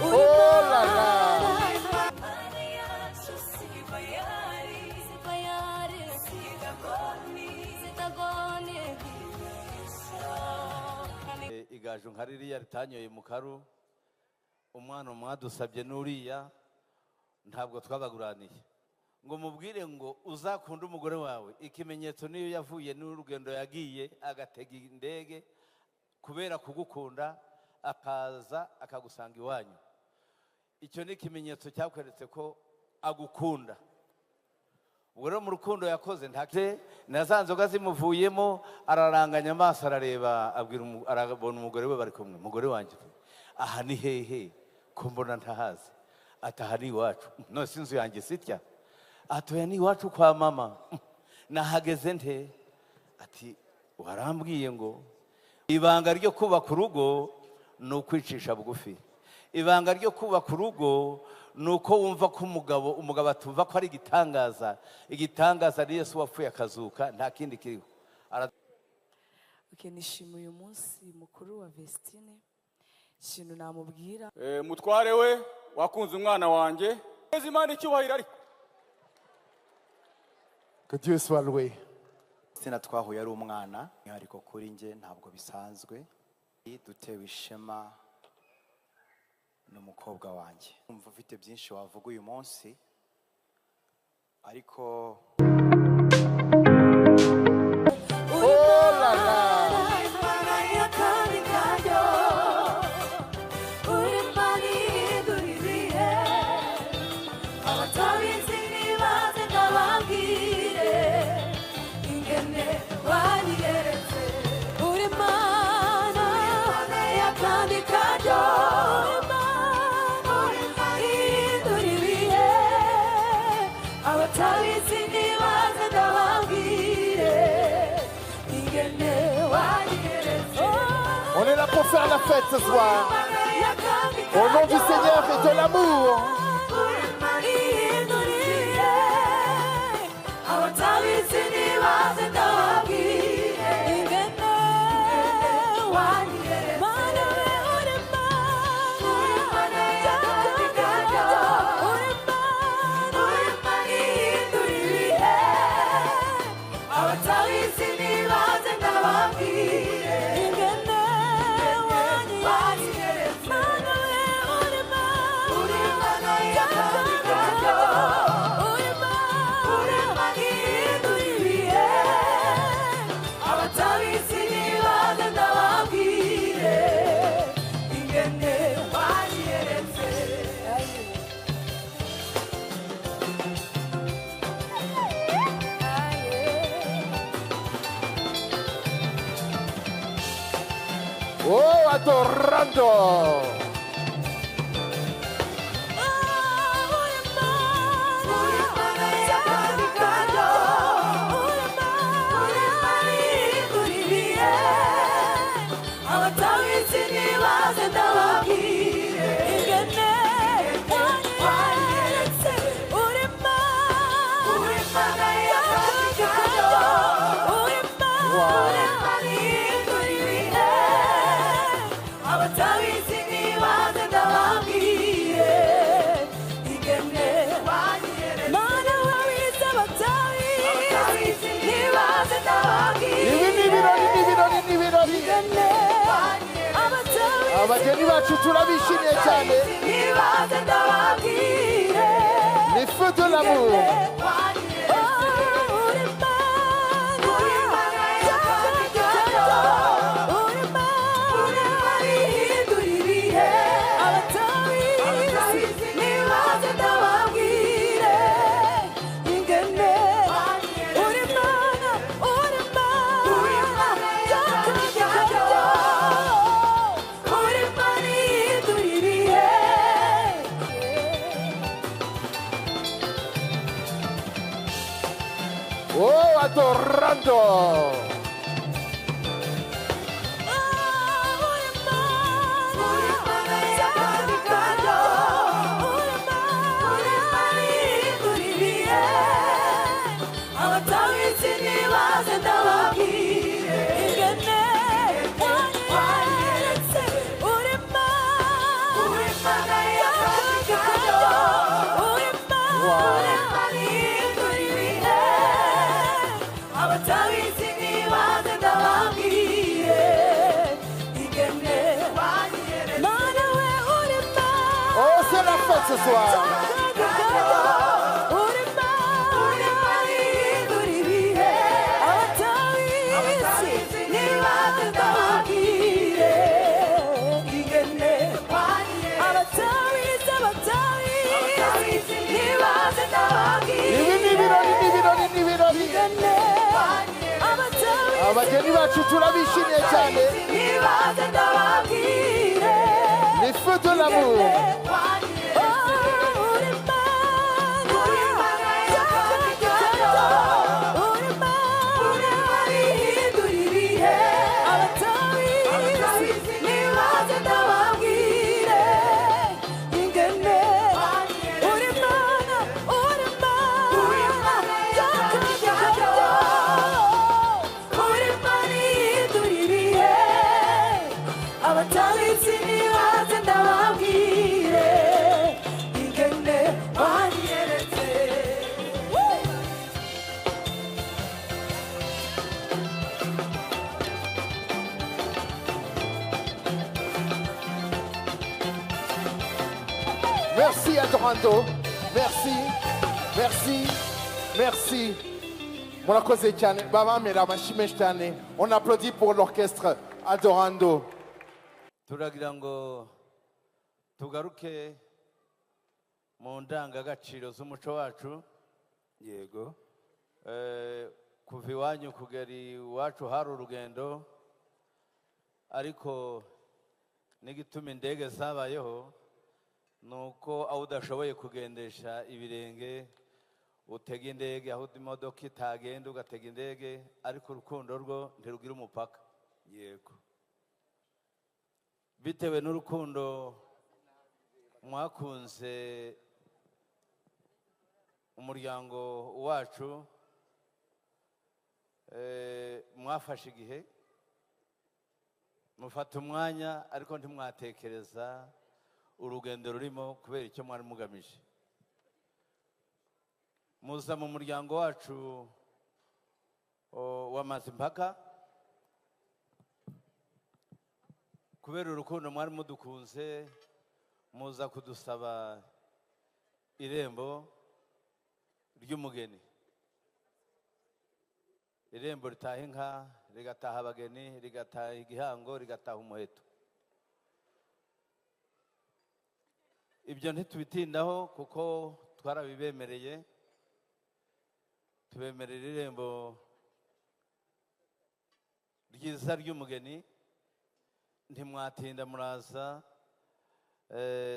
Oh là là. Igaju nka ririya ritanyoye mu karu, umwana mwadusabye n'uriya ntabwo twabaguraniye ngo mubwire ngo uzakunde umugore wawe. Ikimenyetso niyo yavuye n'urugendo yagiye agatega indege kubera kugukunda, akaza akagusanga iwanyu. Icyo ni ikimenyetso cyakweretse ko agukunda. Ubwo rero mu rukundo yakoze nta na za nzoga zimuvuyemo, araranganya amaso arareba, abwira arabona umugore we bari kumwe. Umugore wanjye, aha ni hehe ko mbona ntahazi? Ati aha ni iwacu. None se inzu yanjye sitya? Ati oya, ni iwacu kwa mama. Nahageze nte? Ati warambwiye ngo ibanga ryo kubaka urugo ni ukwicisha bugufi. Ibanga ryo kubaka urugo ni uko wumva ko umugabo atumva ko ari igitangaza. Igitangaza ni Yesu wapfuye akazuka, nta kindi kiriho. Okay, nishimiye uyu munsi mukuru wa Vestine. Ikintu namubwira, Mutware we wakunze umwana wanjye. Ezi Imana icyubahiro ariko. Que Dieu soit loué. Sina twahuye ari umwana, ariko kuri nge ntabwo bisanzwe. Dutewe ishema n'umukobwa wanjye. Umva ufite byinshi wavuga uyu munsi, ariko Oh là là. On est là pour faire la fête ce soir. Au nom du Seigneur et de l'amour. Oh, adorando. Abageni bacu turabishimiye cyane. Les feux de l'amour. Oh, adorando. Abatabizi nibaze ndababwire ingene Mana we uri Mana. Oh, c'est la fête ce soir. Uri Mana ihindura ibihe. Abatabizi nibaze ndababwire ingene. Abatabizi, abatabizi nibaze ndababwire Ibi ni ibirori, ni ibirori, ni ibirori. ingene. Abatabizi Abageni bacu turabishimiye cyane. nibaze ndababwire Les feux de l'amour. Abatabizi nibaze ndababwire ingene wanyeretse. Merci Adorando. Merci, merci, merci. Murakoze cyane, babamera amashyi menshi cyane. On applaudit pour l'orchestre Adorando. Turagira ngo tugaruke mu ndangagaciro z'umuco wacu. Yego. Kuva iwanyu kugera iwacu hari urugendo, ariko n'igituma indege zabayeho ni uko aho udashoboye kugendesha ibirenge utega indege, aho imodoka itagenda ugatega indege, ariko urukundo rwo ntirugira umupaka. Yego. Bitewe n'urukundo mwakunze umuryango wacu, mwafashe igihe mufata umwanya, ariko ntimwatekereza urugendo rurimo kubera icyo mwari mugamije. Muza mu muryango wacu wa Mazimpaka kubera urukundo mwari mudukunze, muza kudusaba irembo ry'umugeni, irembo ritaha inka, rigataha abageni, rigataha igihango, rigataha umuheto. Ibyo ntitubitindaho kuko twarabibemereye, tubemerera irembo ryiza ry'umugeni. Ntimwatinda muraza,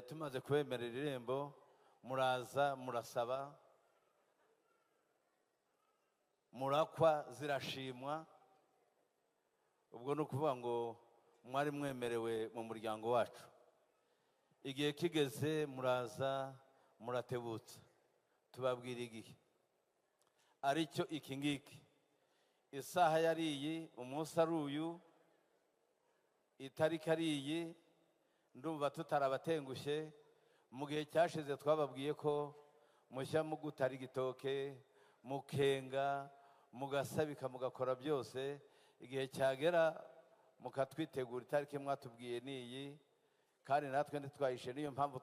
tumaze kubemerera irembo muraza murasaba, murakwa zirashimwa. Ubwo ni ukuvuga ngo mwari mwemerewe mu muryango wacu. Igihe kigeze muraza muratebutsa, tubabwira igihe aricyo iki ngiki, isaha yari iyi, umunsi ari uyu, itariki ari iyi. Ndumva tutarabatengushye. Mu gihe cyashize twababwiye ko mushya mugutara igitoke, mukenga, mugasabika, mugakora byose, igihe cyagera mukatwitegura. Itariki mwatubwiye ni iyi, kandi natwe ntitwahishe. Niyo mpamvu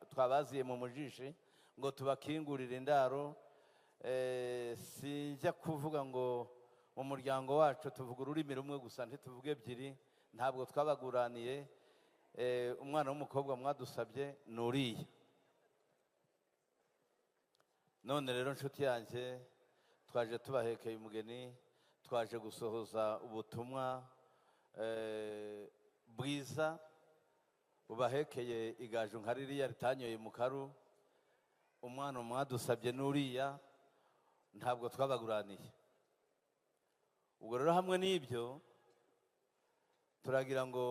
twabaziye mu mujishi ngo tubakingurire indaro. Sinjya kuvuga ngo mu muryango wacu tuvuga ururimi rumwe gusa, ntituvuge ebyiri, ntabwo twabaguraniye. Umwana w'umukobwa mwadusabye ni uriya. None rero nshuti yanjye, twaje tubahekeye umugeni, twaje gusohoza ubutumwa bwiza bubahekeye igaju nka ririya ritanyoye mu karu. Umwana mwadusabye n'uriya, ntabwo twabaguraniye. Ubwo rero hamwe n'ibyo turagira ngo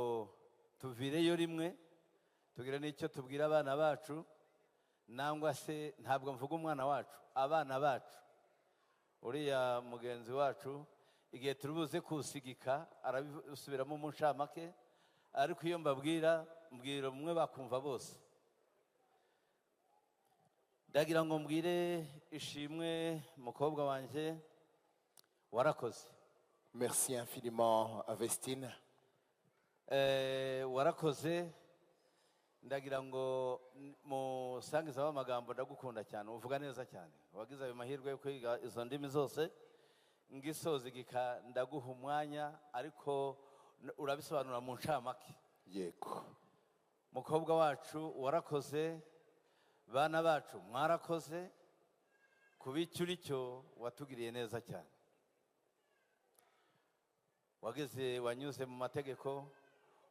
tuvireyo rimwe, tugire n'icyo tubwira abana bacu, nangwa se ntabwo mvuga umwana wacu, abana bacu. Uriya mugenzi wacu igihe turi buze kusigika arabisubiramo mu ncamake, ariko iyo mbabwira mbwira umwe bakumva bose. Ndagira ngo mbwire Ishimwe mukobwa wanjye, Warakoze. Merci infiniment à Vestine. Warakoze. Ndagira ngo musangize amagambo. Ndagukunda cyane, uvuga neza cyane, wagize ayo mahirwe yo kwiga izo ndimi zose. Ngisoza igika, ndaguha umwanya, ariko urabisobanura mu ncamake. Yego. Mukobwa wacu, warakoze. Bana bacu, mwarakoze. Kuba icyo uri cyo, watugiriye neza cyane. Wageze, wanyuze mu mategeko,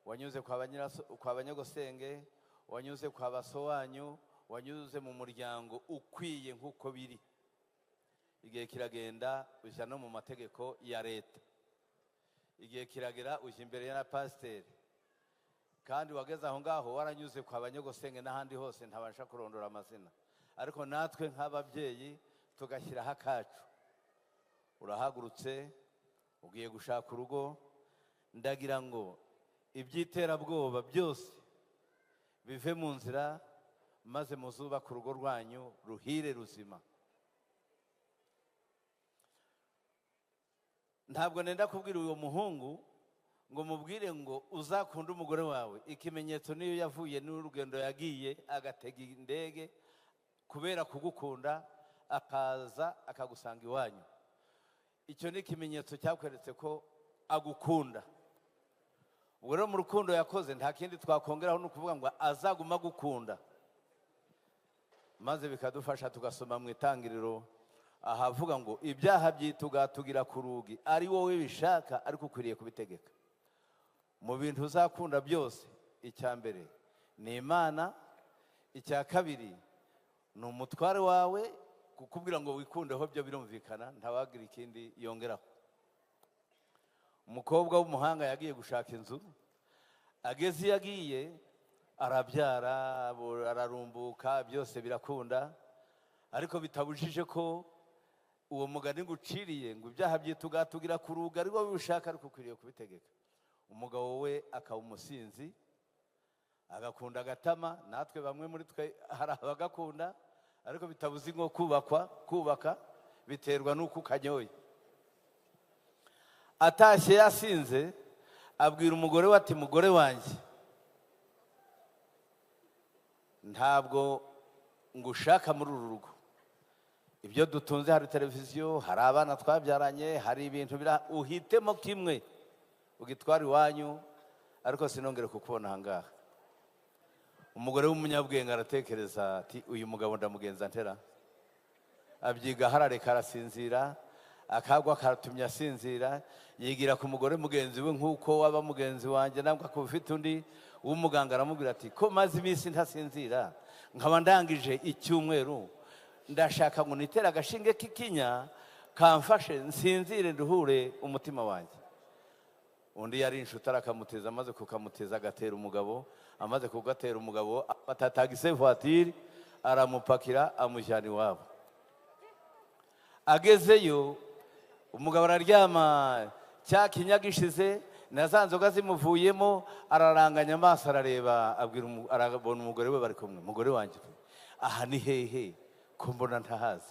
wanyuze kwa banyogosenge, wanyuze kwa baso wanyu, wanyuze mu muryango ukwiye nk'uko biri. Igihe kiragenda, ujya no mu mategeko ya leta. Igihe kiragera, ujya imbere ya pasiteri. Kandi wageze aho ngaho waranyuze kwa banyogosenge n'ahandi hose ntabasha kurondora amazina, ariko natwe nk'ababyeyi tugashyiraho akacu. Urahagurutse, ugiye gushaka urugo. Ndagira ngo iby'iterabwoba byose bive mu nzira, maze muzubake urugo rwanyu ruhire, ruzima. Ntabwo nenda kubwira uwo muhungu ngo mubwire ngo uzakunde umugore wawe, ikimenyetso niyo yavuye n'urugendo yagiye, agatega indege kubera kugukunda, akaza akagusanga iwanyu. Icyo ni ikimenyetso cyakweretse ko agukunda. Ubwo rero mu rukundo yakoze, nta kindi twakongeraho, ni ukuvuga ngo azaguma agukunda, maze bikadufasha tugasoma mu Itangiriro ahavuga ngo ibyaha byitugatugira ku rugi, ari wowe bishaka, ariko ukwiriye kubitegeka. Mu bintu uzakunda byose, icya mbere ni Imana, icya kabiri ni umutware wawe. Kukubwira ngo wikundeho byo birumvikana, ntawagira ikindi yongeraho. Umukobwa w'umuhanga yagiye gushaka inzu. Ageze iyo agiye, arabyara, ararumbuka, byose birakunda, ariko bitabujije ko uwo mugani nguciriye ngo ibyaha byitugatugira ku rugi, ari wowe ubishaka, ariko ukwiriye kubitegeka. Umugabo we akaba umusinzi, agakunda agatama. Natwe bamwe muri twe hari abagakunda, ariko bitabuze nko kubakwa. Kubaka biterwa n'uko ukanyoye. Atashye yasinze, abwira umugore we ati: "Mugore wanjye, ntabwo ngushaka muri uru rugo. Ibyo dutunze, hari televiziyo, hari abana twabyaranye, hari ibintu bira, uhitemo kimwe ugitwara iwanyu, ariko sinongere kukubona aha ngaha." Umugore w'umunyabwenge aratekereza ati: "Uyu mugabo ndamugenza ntera?" Abyiga, harareka, arasinzira. Akagwa karatumye asinzira, yigira ku mugore mugenzi we, nk'uko waba mugenzi wanjye ntabwo akaba ufite undi w'umuganga. Aramubwira ati: "Ko maze iminsi ntasinzira, nkaba ndangije icyumweru, ndashaka ngo nitere agashinge k'ikinya kamfashe nsinzire, nduhure umutima wanjye." Undi yari inshuti, arakamuteza. Amaze kukamuteza, agatera umugabo. Amaze kugatera umugabo, afata taxi voiture, aramupakira, amujyana iwabo. Agezeyo, umugabo araryama, cya kinya gishize na za nzoga zimuvuyemo, araranganya amaso, arareba, abwira arabona umugore we bari kumwe. "Umugore wanjye, aha ni hehe ko mbona ntahazi?"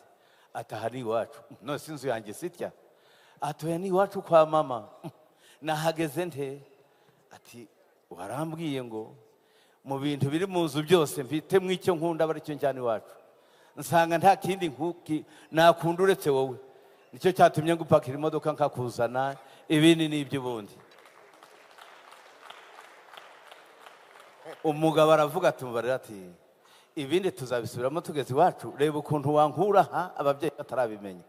Ati: "Aha ni iwacu." "None se inzu yanjye sitya?" Ati: "Oya, ni iwacu kwa mama." "Nahageze nte?" Ati: "Warambwiye ngo mu bintu biri mu nzu byose mfitemo icyo nkunda, aba aricyo njyana iwacu. Nsanga nta kindi nkuki nakunda uretse wowe, nicyo cyatumye ngupakira imodoka nkakuzana. Ibindi ni iby'ubundi." Umugabo aravuga ati: "Umva rero," ati, "ibindi tuzabisubiramo tugeze iwacu. Reba ukuntu wankura aha ababyeyi batarabimenya."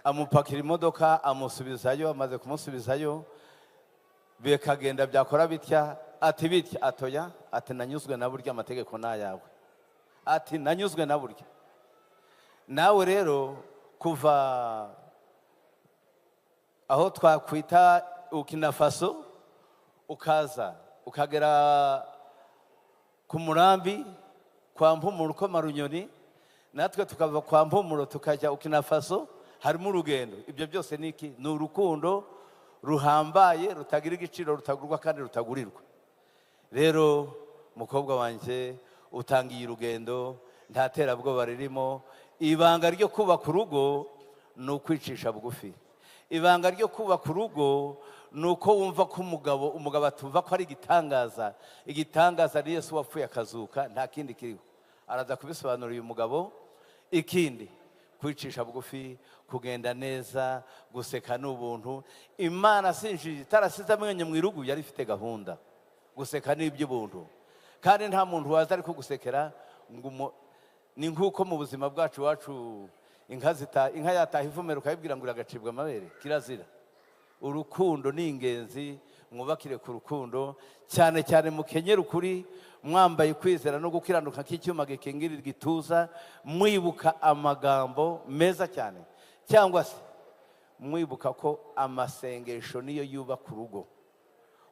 Amupakira imodoka, amusubizayo. Amaze kumusubizayo, bikagenda byakora bitya, ati: "Bitya." "Atoya," ati, "nanyuzwe na burya, amategeko ni ayawe." Ati: "Nanyuzwe na burya." Nawe rero, kuva aho twakwita Burkina Faso, ukaza ukagera ku Murambi kwa Mpumuro ko Marunyoni, natwe tukava kwa Mpumuro tukajya Burkina Faso, harimo urugendo. Ibyo byose ni iki? Ni urukundo ruhambaye, rutagira igiciro, rutagurwa kandi rutagurirwa. Rero mukobwa wanjye, utangiye urugendo, nta terabwoba ririmo. Ibanga ryo kubaka urugo ni ukwicisha bugufi. Ibanga ryo kubaka urugo ni uko wumva ko umugabo atumva ko ari igitangaza. Igitangaza ni Yesu wapfuye akazuka, nta kindi kiriho. Araza kubisobanura uyu mugabo. Ikindi, kwicisha bugufi, kugenda neza, guseka ni ubuntu. Imana sinjije itarasize amenyo mu irugu, yari ifite gahunda. Guseka ni iby'ubuntu, kandi nta muntu waza ari kugusekera ngo ni nk'uko mu buzima bwacu iwacu inka yataha ivumera ukayibwira ngo iragacibwa amabere, kirazira. Urukundo ni ingenzi, mwubakire ku rukundo, cyane cyane mukenyere ukuri, mwambaye kwizera no gukiranuka nk'icyuma gikingirira igituza, mwibuka amagambo meza cyane, cyangwa se mwibuka ko amasengesho niyo yubaka urugo.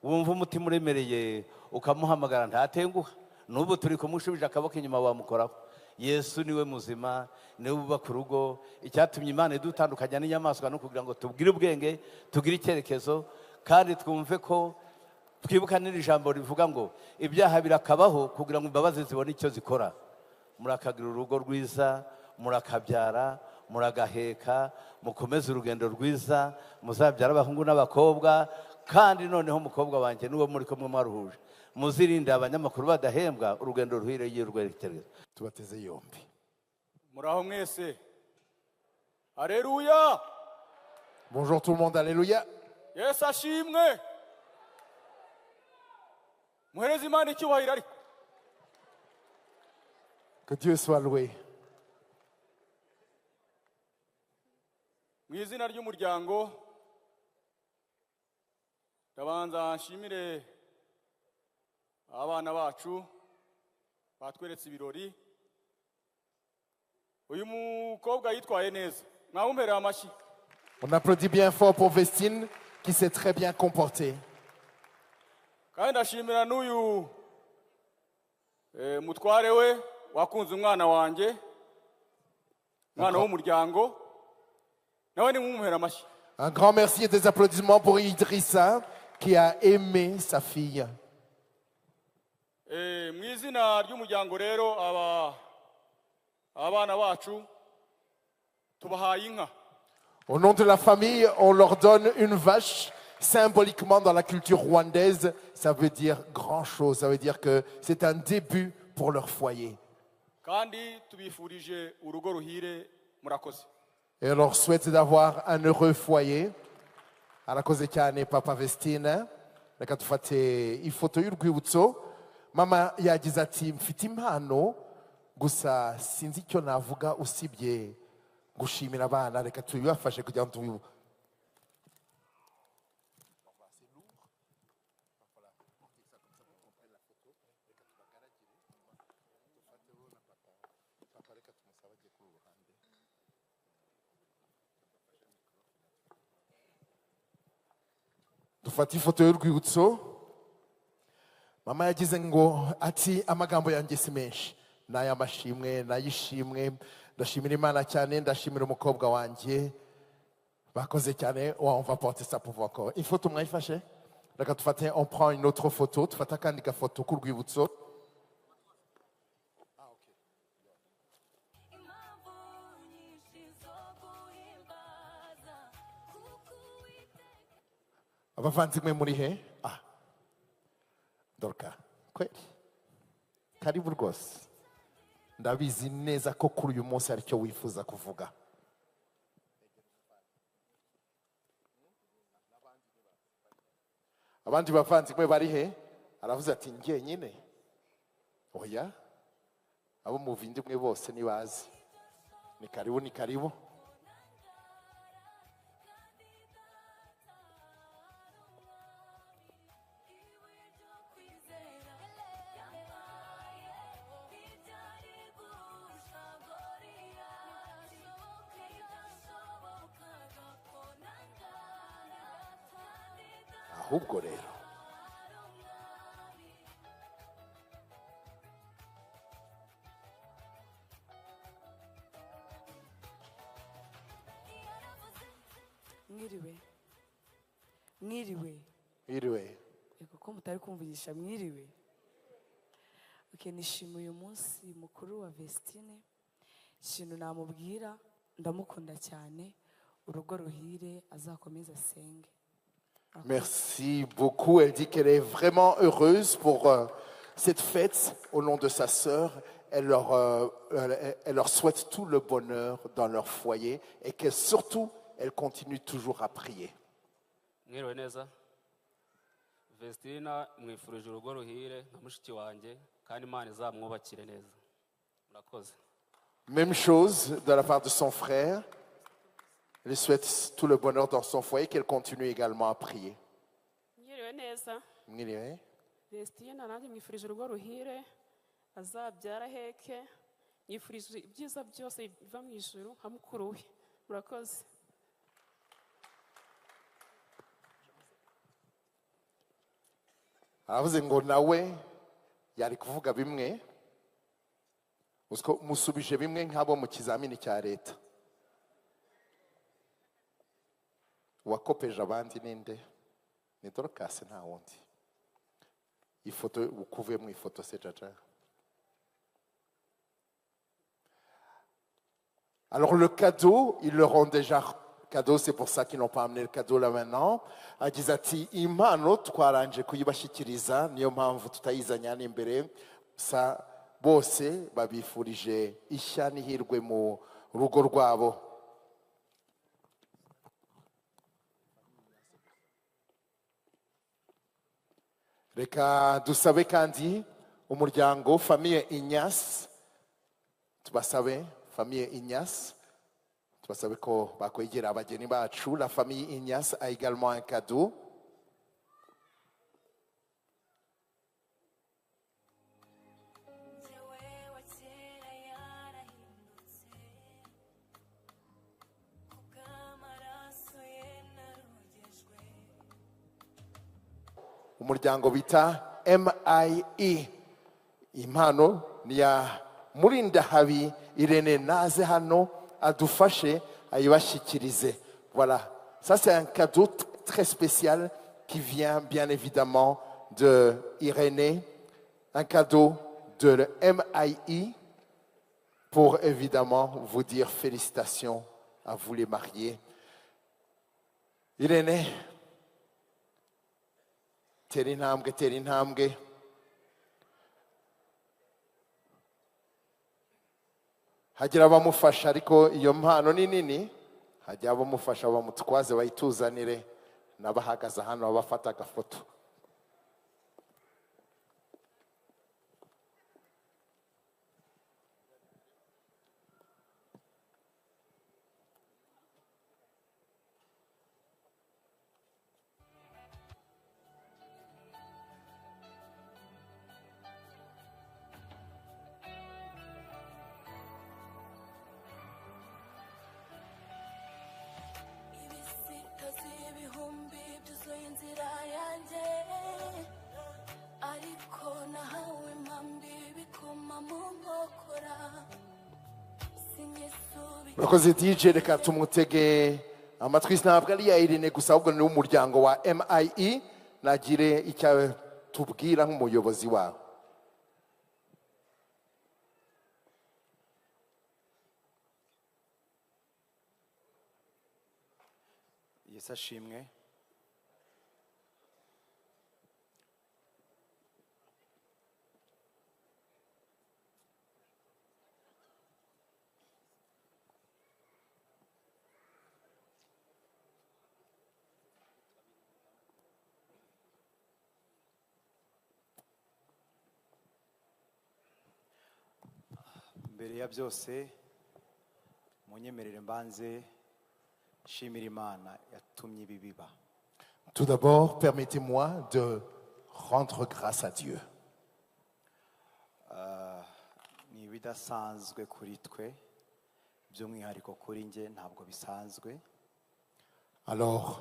Wumva umutima uremereye ukamuhamagara ntatenguha, n'ubu turi kumushubije akaboko inyuma wamukoraho. Yesu niwe muzima, niwe wubaka urugo. Icyatumye Imana idutandukanya n'inyamaswa no kugira ngo tubwire ubwenge, tugire icyerekezo, kandi twumve ko twibuka n'iri jambo rivuga ngo ibyaha birakabaho kugira ngo imbabazi zibone icyo zikora. Murakagira urugo rwiza, murakabyara, muragaheka, mukomeze urugendo rwiza, muzabyara abahungu n'abakobwa. Kandi noneho umukobwa wanjye n'uwo muri kumwe mwaruhuje, muzirinde abanyamakuru badahembwa, urugendo ruhire y'urwerekezo. Tubateze yombi. Muraho mwese. Alléluia. Bonjour tout le monde, alléluia. Yesu ashimwe. Muhereze Imana icyubahiro ariko. Que Dieu soit loué. Mu izina ry'umuryango ndabanza nshimire abana bacu batweretse ibirori. Uyu mukobwa yitwaye neza, mwawumpereye amashyi. On applaudit bien fort pour Vestine qui s'est très bien comportée. Kandi ndashimira n'uyu mutware we wakunze umwana wanjye, umwana w'umuryango, nawe nimumuhere amashyi. Un grand merci et des applaudissements pour Idrissa qui a aimé sa fille. Mu izina ry'umuryango rero abana bacu tubahaye inka. Au nom de la famille, on leur donne une vache. Symboliquement, dans la culture rwandaise, ça veut dire grand chose. Ça veut dire que c'est un début pour leur foyer. Kandi tubifurije urugo ruhire, murakoze. Et on leur souhaite d'avoir un heureux foyer. Arakoze cyane Papa Vestine. Reka dufate ifoto y'urwibutso. Mama yagize ati mfite impano gusa sinzi icyo navuga usibye gushimira abana, reka tubibafashe kugira ngo tubibu. Dufate ifoto y'urwibutso. Mama yagize ngo ati amagambo yanjye si menshi, n'ay'amashimwe n'ayishimwe, ndashimira Imana cyane, ndashimira umukobwa wanjye bakoze cyane. On va porter ça pour vous encore. Ifoto mwayifashe, reka dufate, on prend une autre photo, dufate akandi gafoto k'urwibutso. Abavandimwe muri he? Dorka kweli, karibu rwose. Ndabizi neza ko kuri uyu munsi aricyo wifuza kuvuga. Abandi bavandimwe bari he? Aravuze ati njyenyine. Oya, abo muvindimwe bose nibazi. Ni karibu, ni karibu. Ahubwo rero Mwiriwe. Mwiriwe. Mwiriwe. Yego ko mutari kumvugisha mwiriwe. Okay, nishimiye uyu munsi mukuru wa Vestine. Ikintu namubwira, ndamukunda cyane. Urugo ruhire, azakomeze asenge. Merci beaucoup. Elle dit qu'elle est vraiment heureuse pour cette fête au nom de sa sœur. Elle leur souhaite tout le bonheur dans leur foyer et que surtout, elle continue toujours à prier. Mwiriwe neza. Vestina mwifurije urugo ruhire nka mushiki wanjye kandi Imana izamwubakire neza. Murakoze. Même chose de la part de son frère. Elle souhaite tout le bonheur dans son foyer, qu'elle continue également à prier. Mwiriwe neza. Mwiriwe. Vestina nanjye mwifurije urugo ruhire, azabyara aheke. Mwifurije ibyiza byose biva mu ijuru nka mukuru we. Murakoze. Aravuze ngo nawe yari kuvuga bimwe uziko musubije bimwe nk'abo mu kizamini cya leta. Uwakopeje abandi ninde? Ni Dorcas, nta wundi. Ifoto ukuvuye mu ifoto se jaja. Alors le cadeau, ils leur ont déjà cadeau, c'est pour ça qu'ils n'ont pas amené le cadeau là maintenant. Agize ati impano twarangije kuyibashyikiriza, niyo mpamvu tutayizanye hano imbere. Gusa bose babifurije ishya n'ihirwe mu rugo rwabo. Reka dusabe kandi umuryango famille Ignace, tubasabe famille Ignace, tubasabe ko bakwegera abageni bacu. La famille Ignace a également un cadeau. Njyewe wa kera yarahindutse kubw'amaraso ye narogejwe. Umuryango bita MIE, impano ni ya Murindahabi Irene. Naze hano adufashe ayibashyikirize. Voilà, ça c'est un cadeau très spécial qui vient bien évidemment de Irénée, un cadeau de le MIE pour évidemment vous dire félicitations à vous les mariés. Irénée, tera intambwe, tera intambwe. Hagira abamufasha, ariko iyo mpano ni nini. Hajya abamufasha bamutwaze bayituzanire, n'abahagaze hano abafata agafoto. Ibisitazi ibihumbi byuzuye inzira yanjye, ariko nahawe impambi bikoma mu nkokora, sinyisubira. Murakoze DJ. Reka tumutege amatwi. Ntabwo ari iya Irene gusa, ahubwo ni umuryango wa MIE. Nagire icyo tubwira nk'umuyobozi wawe. Yesu ashimwe. Mbere ya byose munyemerere mbanze nshimira Imana yatumye ibi biba. Tout d'abord, permettez-moi de rendre grâce à Dieu. Ni ibidasanzwe kuri twe, by'umwihariko kuri njye ntabwo bisanzwe. Alors,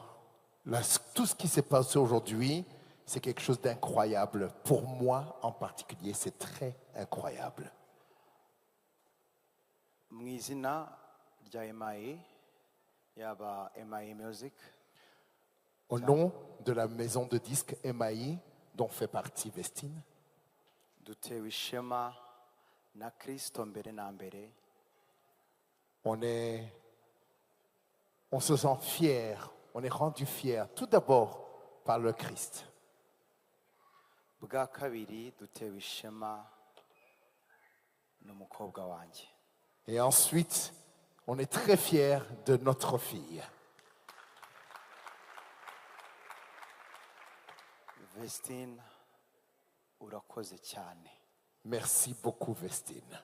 là, tout ce qui s'est passé aujourd'hui, c'est quelque chose d'incroyable. Pour moi en particulier, c'est très incroyable. Mu izina rya MIE, yaba MIE Music, Au nom de la maison de disques MAI, dont fait partie Vestine, dutewe ishema na Kirisito mbere na mbere, on est On se sent fier, on est rendu fier tout d'abord par le Christ. Bwa kabiri dutewe ishema n'umukobwa wanjye. Et ensuite, on est très fier de notre fille. Vestine, urakoze cyane. Merci beaucoup, Vestine.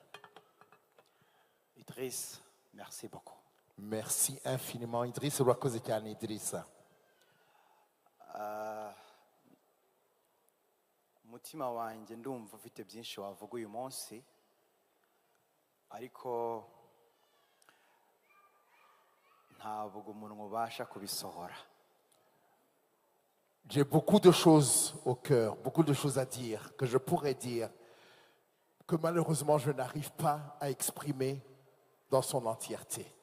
Idris, merci beaucoup. Merci infiniment, Idriss. Urakoze cyane, Idrissa. Ah, umutima wanjye ndumva ufite byinshi wavuga uyu munsi, ariko ntabwo umunwa ubasha kubisohora. J'ai beaucoup de choses au cœur, beaucoup de choses à dire, que je pourrais dire, que malheureusement je n'arrive pas à exprimer dans son entièreté.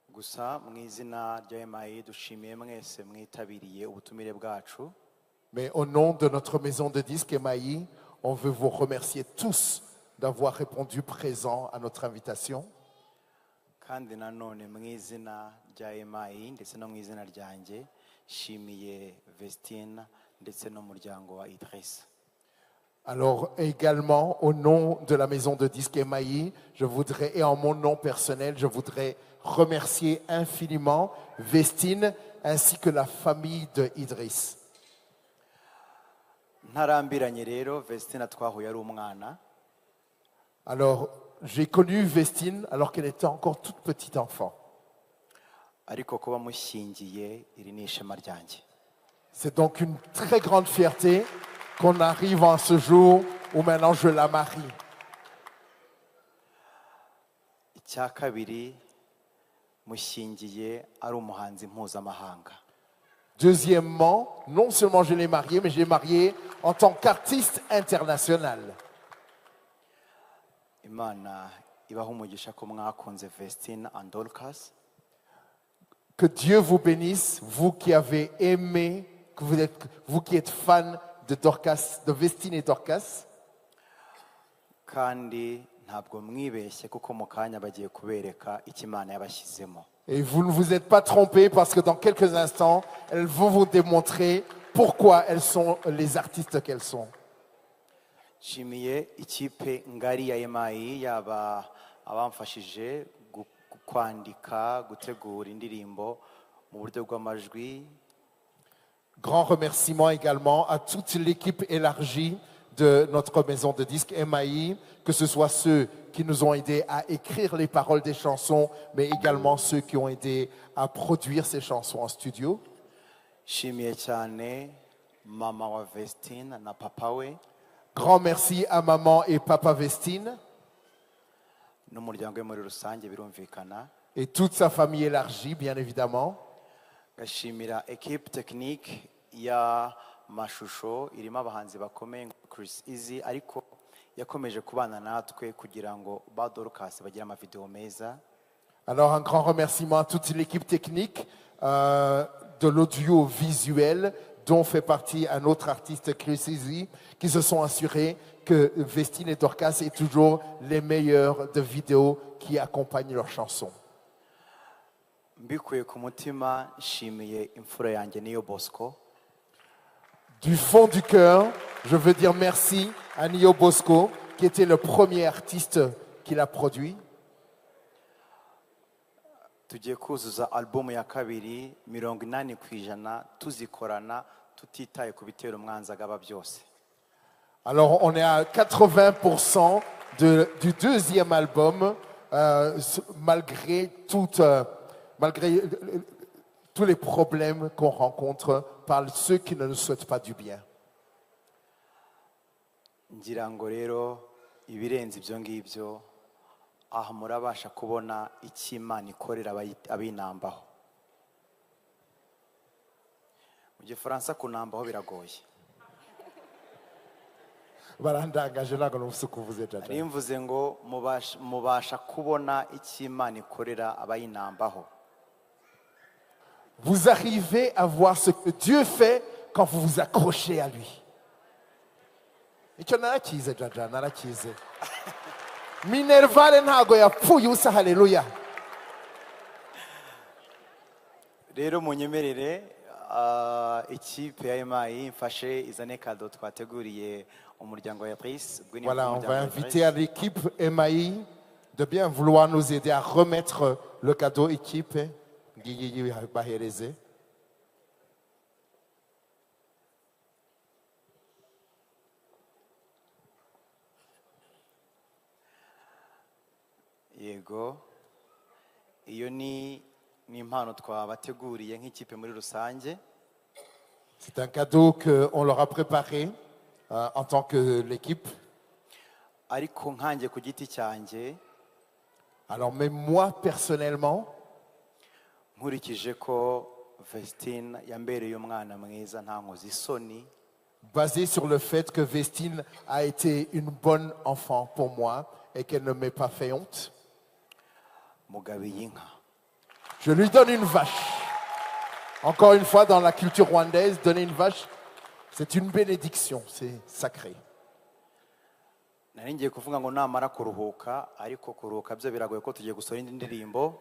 Gusa mu izina rya EMI dushimiye mwese mwitabiriye ubutumire bwacu. Mais au nom de notre maison de disques MAI, on veut vous remercier tous d'avoir répondu présent à notre invitation. Kandi nanone mu izina rya EMI ndetse no mu izina ryanjye nshimiye Vestine ndetse n'umuryango wa Idris. Alors également, au nom de la maison de disques MAI, je voudrais, et en mon nom personnel, je voudrais remercier infiniment Vestine ainsi que la famille de Idriss. Ntarambiranye rero, Vestine twahuye ari umwana. Alors, j'ai connu Vestine alors qu'elle était encore toute petite enfant. Ariko kuba mushyingiye iri ni ishema ryanjye. C'est donc une très grande fierté qu'on arrive en ce jour où maintenant je la marie. Icya kabiri, mushyingiye ari umuhanzi mpuzamahanga. Deuxièmement, non seulement je l'ai mariée, mais je l'ai mariée en tant qu'artiste international. Imana ibaha umugisha ko mwakunze Vestine and Dorcas. Que Dieu vous bénisse, vous qui avez aimé, vous qui êtes fans de Dorcas, de Vestine et Dorcas. Kandi ntabwo mwibeshye kuko mu kanya bagiye kubereka icyo Imana yabashyizemo. Et vous ne vous êtes pas trompés parce que dans quelques instants, elles vont vous démontrer pourquoi elles sont les artistes qu'elles sont. Nshimiye ikipe ngari ya EMI, yaba abamfashije kwandika, gutegura indirimbo mu buryo bw'amajwi. Grand remerciement également à toute l'équipe élargie de notre maison de disques MAI, que ce soit ceux qui nous ont aidés à écrire les paroles des chansons, mais également ceux qui ont aidé à produire ces chansons en studio. Nshimiye cyane mama wa Vestine na papa we. Grand merci à maman et papa Vestine n'umuryango we muri rusange birumvikana. Et toute sa famille élargie, bien évidemment. Ngashimira équipe technique y'amashusho irimo abahanzi bakomeye nka Chris Easy, ariko yakomeje kubana natwe kugira ngo ba Dorcas bagire amavideo meza. Alors un grand remerciement à toute l'équipe technique de l'audiovisuel, dont fait partie un autre artiste, Chris Easy, qui se sont assurés que Vestine et Dorcas aient toujours les meilleurs de vidéos qui accompagnent leurs chansons. Mbikuye ku mutima nshimiye imfura yanjye Niyo Bosco. Du fond du cœur, je veux dire merci à Nio Bosco, qui était le premier artiste qui l'a produit. Tugiye kuzuza alubumu ya kabiri, 80% tuzikorana tutitaye ku bitero umwanzi agaba byose. Alors, on est à 80% du deuxième album, malgré tous les problèmes qu'on rencontre par ceux qui ne nous souhaitent pas du bien. Ngira ngo rero ibirenze ibyo ngibyo aha murabasha kubona icyo Imana ikorera abinambaho. Mu gifaransa kunambaho biragoye. Barandangaje, ntabwo numvise uko uvuze, Jaja. Nari mvuze ngo mubasha kubona icyo Imana ikorera abayinambaho. Vous arrivez à voir ce que Dieu fait quand vous vous accrochez à lui. Icyo narakize, Jaja, narakize. Minerval ntago yapfuye ubusa, haleluya. Rero munyemerere ikipe ya MI mfashe izane cadeau twateguriye umuryango wa Idris. Ubwo ni Voilà, on umuryango va wa inviter Idris. À l'équipe MAI de bien vouloir nous aider à remettre le cadeau équipe. Ngiyi bahereze. Yego, iyo ni impano twabateguriye nk'ikipe muri rusange. C'est un cadeau qu'on leur a préparé en tant que l'équipe. Ariko nkanjye ku giti cyanjye, Alors, mais moi, personnellement, nkurikije ko Vestine yambereye umwana mwiza ntankoze isoni, basé sur le fait que Vestine a été une bonne enfant pour moi et qu'elle ne m'ait pas fait honte, mugabiye inka. Je lui donne une vache. Encore une fois, dans la culture rwandaise, donner une vache, c'est une bénédiction, c'est sacré. Nari ngiye kuvuga ngo namara kuruhuka, ariko kuruhuka byo biragoye ko tugiye gusohora indi ndirimbo.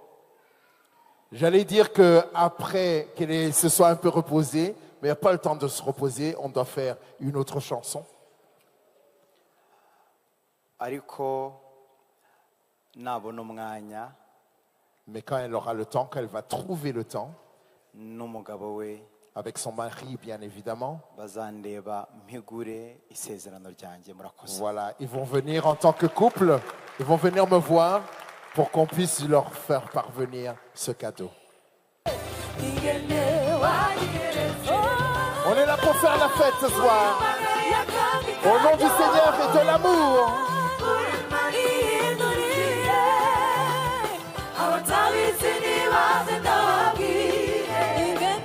J'allais dire qu'après qu'elle se soit un peu reposée, mais il n'y a pas le temps de se reposer, on doit faire une autre chanson. Ariko nabona umwanya, Mais quand elle aura le temps, qu'elle va trouver le temps, n'umugabo we, avec son mari bien évidemment, bazandeba mpigure isezerano ryanjye. Murakoze. Voilà, ils vont venir en tant que couple, ils vont venir me voir pour qu'on puisse leur faire parvenir ce cadeau. On est là pour faire la fête ce soir. Au nom du Seigneur et de l'amour. Abatabizi nibaze ndababwire ingene.